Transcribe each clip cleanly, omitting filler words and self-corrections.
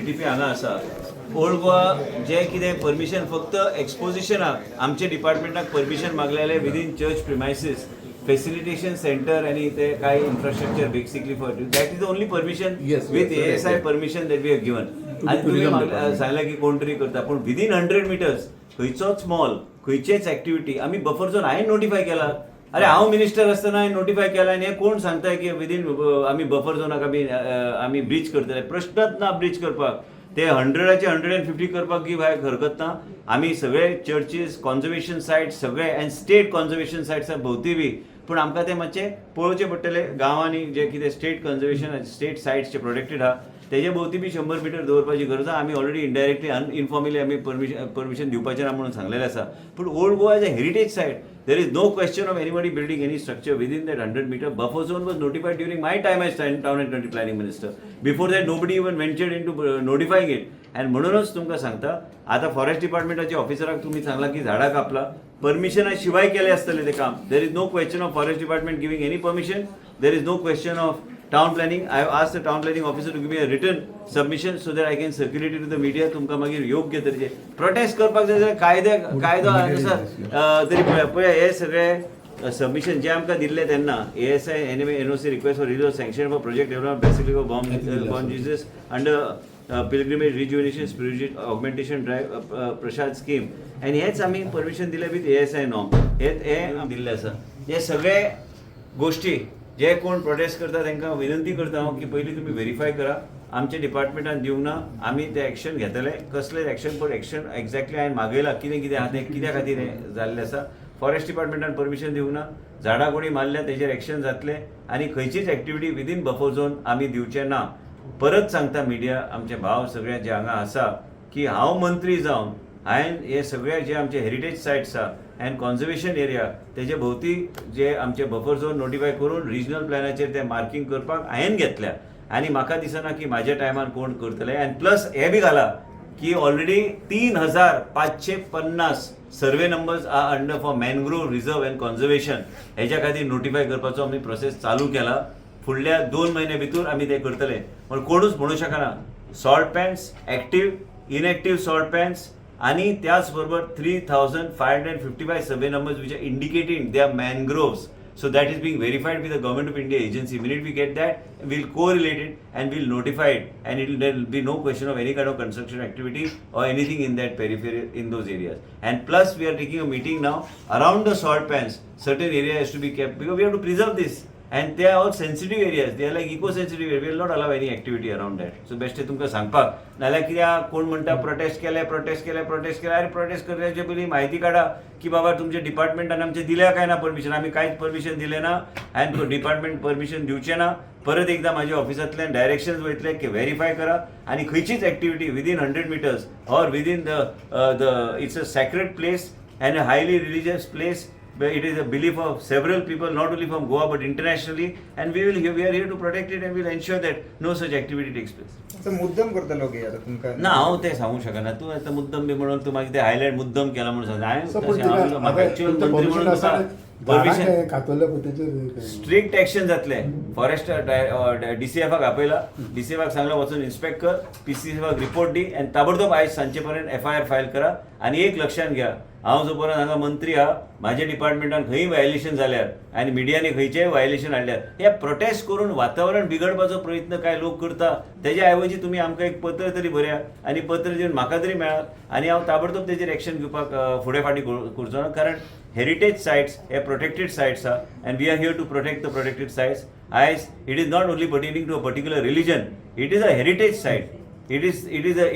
DTP हांगा आसा. Old Goa जे कितें परमिशन फक्त एक्सपोजिशनाक आमचे डिपार्टमेंटाक permission मागलेलें within church premises, facilitation centre आनी ते काय infrastructure basically for that is the only permission with ASI permission that we have given. आनी तुमी tourism म्हाका department. सांगलें की कोण तरी करता, पूण विदीन 100 मिटर्स खंयचोच मॉल, खंयचेच एक्टिविटी आमी बफर झोन हांवें नोटिफाय केला. अरे, हांव मिनिस्टर आसतना हांवें नोटिफाय केला आनी हे कोण सांगताय की विदीन आमी बफर झोनाक आमी ब्रीच करतले? प्रश्नच ना ब्रीच करपाक. ते 100ाचे 150 करपाक की भायर हरकत ना. आमी सगळे चर्चीस, कॉन्जर्वेशन सायट सगळे अँड स्टेट कॉन्जर्वेशन सायट्स भोवती बी, पूण आमकां ते मातशें पळोवचें पडटलें. गांवांनी जे कितें स्टेट कन्जर्वेशन, स्टेट सायट्स जे प्रोटेक्टेड आहा, तेजे भोवती बी 100 मिटर दवरपाची गरज आहा. आमी ऑलरेडी इनडायरेक्टली, इनफॉर्मली आमी परमिशन दिवपाचें ना म्हणून सांगलेलें आसा. पूण Old Goa is a heritage site. There is no question of anybody building any structure within that 100 meter buffer zone. Was notified during my time as Town and Country Planning Minister. Before that, nobody even ventured into notifying it. And म्हणूनच तुमकां सांगता, आतां forest डिपार्टमेंटाच्या ऑफिसराक तुमी सांगला की झाडां कापला, परमिशना शिवाय केलें आसतलें तें काम. There is no question of forest department giving any permission. There is no question of town planning. I have asked the town planning officer to give me a written submission so that I can circulate it to the media. तुमकां मागीर योग्य तरेचे protest करपाक जाय जाल्यार कायदो नुसार तरी पळय पळय, हे सगळे सबमिशन जे आमकां दिल्ले तेन्ना ASI NOC request for release sanction for project development Basilica Bom Jesus under pilgrimage rejuvenation, spiritual augmentation drive, Prasad scheme. आनी हेच आमी परमिशन दिलें विथ एएसआय नॉर्म. हे हे दिल्लें आसा. हे सगळे गोष्टी जे कोण प्रोटेस्ट करता तांकां विनंती करता हांव की पयलीं तुमी व्हेरीफाय करा. आमच्या डिपार्टमेंटान दिवंक ना, आमी ते एक्शन घेतले. कसले एक्शन? पण एक्शन एक्झॅक्टली हांवें मागयला कितें कितें आहा तें, कित्या खातीर हें जाल्लें आसा. फॉरेस्ट डिपार्टमेंटान परमिशन दिवंक ना. झाडां कोणी मारल्या तेजेर एक्शन जातलें आनी खंयचीच एक्टिविटी विदीन बफर झोन आमी दिवचे ना. परत सांगता, मिडिया आमचे भाव सगळे जे हांगा आसा की हांव मंत्री जावन हांवें हे सगळे जे आमचे हेरिटेज सायट्स आहा अँड कॉन्जर्वेशन एरिया, तेजे भोवती जे आमचे बफर झोन नोटिफाय करून रिजनल प्लॅनाचेर ते मार्किंग करपाक हांवें घेतल्या आनी म्हाका दिसना की म्हाज्या टायमान कोण करतले. आनी प्लस हे बी घाला की already 3550 survey numbers are under for mangrove reserve and conservation. हेच्या खातीर नोटिफाय करपाचो आमी प्रोसेस चालू केला. फुडल्या 2 म्हयन्या भितर आमी ते करतले. पण कोणूच म्हणू शकना. Salt pans, active, inactive salt pans आणि त्याच बरोबर 3555 survey numbers which are indicating they are mangroves. So that is being verified with the Government of India agency. Minute we get that, we'll correlate it and we'll notify it, and it will there will be no question of any kind of construction activity or anything in that periphery, in those areas. And plus, we are taking a meeting now around the salt pans. Certain area has to be kept because we have to preserve this. And they are all sensitive areas. They are like eco-sensitive areas. We will not allow any activity around that. So best तुमकां सांगपाक, नाल्यार कित्याक कोण म्हणटा protest केले, protest केले, protest केले. अरे, प्रोटेस्ट करण्याचे पयलीं म्हायती काडा की बाबा, तुमच्या डिपार्टमेंटान आमचे दिल्या काय ना परमिशन. आमी कांयच परमिशन दिलें ना आनी डिपार्टमेंट परमिशन दिवचें ना. परत एकदा म्हाज्या ऑफिसांतल्यान डायरेक्शन्स वयतले की व्हेरीफाय करा आनी खंयचीच activity within 100 meters or within the it's a sacred place and a highly religious place where it is a belief of several people, not only from Goa but internationally, and we are here to protect it and we will ensure that no such activity takes place. असं मुद्दम करतलो की आता तुमकां? ना, हांव तें सांगूंक शकना. तूं आतां मुद्दम बी म्हणून तूं मागीर ते हायलायट मुद्दम केला म्हणून सांगता. हांवें सर, पूण तशें हांव म्हाका actual मंत्री म्हणून तुका परमिशन कातरल्या पळय तेचेर स्ट्रिक्ट एक्शन जातले. फॉरेस्ट डीसीएफाक आपयला. डीसीएफाक सांगला वचून इन्स्पेक्ट कर, पीसीसीएफाक रिपोर्ट दी आनी ताबडतोब आयज सांजचे पर्यंत एफआयआर फायल करा. आनी एक लक्षात घ्या, हांव जो पर्यंत हांगा मंत्री आहा, म्हाज्या डिपार्टमेंटान खंय व्हायलेशन जाल्यार आनी मिडियांनी खंयचेय व्हायलेशन हाडल्यार, हे प्रोटेस्ट करून वातावरण बिगडपाचो प्रयत्न कांय लोक करता. तेज्या ऐवजी तुमी आमकां एक पत्र तरी बरयात आनी पत्र दिवन म्हाका तरी मेळात आनी हांव ताबडतोब तेजेर एक्शन घेवपाक फुडें फाटीं करचो ना, कारण हेरिटेज सायट्स हे प्रोटेक्टेड सायट्स आहा and we are here to protect the protected sites. आयज it is not only pertaining to a particular religion, it is a heritage site. It is a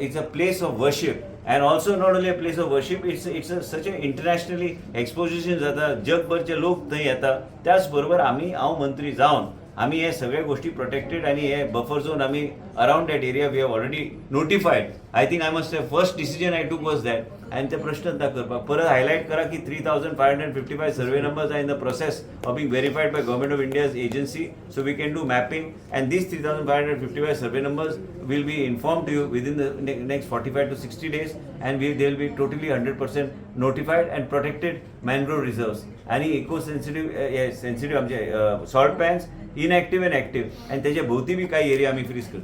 it's a place of worship, and also not only a place of worship, it's a such a internationally exposition जाता. जगभरचे लोक थंय येता. त्याच बरोबर आमी, हांव मंत्री जावन आमी हे सगळे गोष्टी प्रोटेक्टेड आनी हे बफर झोन आमी around that area we have already notified. I think I must, first decision I took was that. आनी ते प्रश्न ना करपाक परत हायलायट करा की 3555 survey numbers are in the process of being verified by Government of India's agency, so we can do mapping, and these 3555 survey numbers will be informed to you within the next 45 to 60 days, and they will be totally 100% notified and protected mangrove reserves आणि eco sensitive, sensitive आमचे salt pans, inactive and active, आनी तेजे भोवती बी काही area आमी fridge करतले.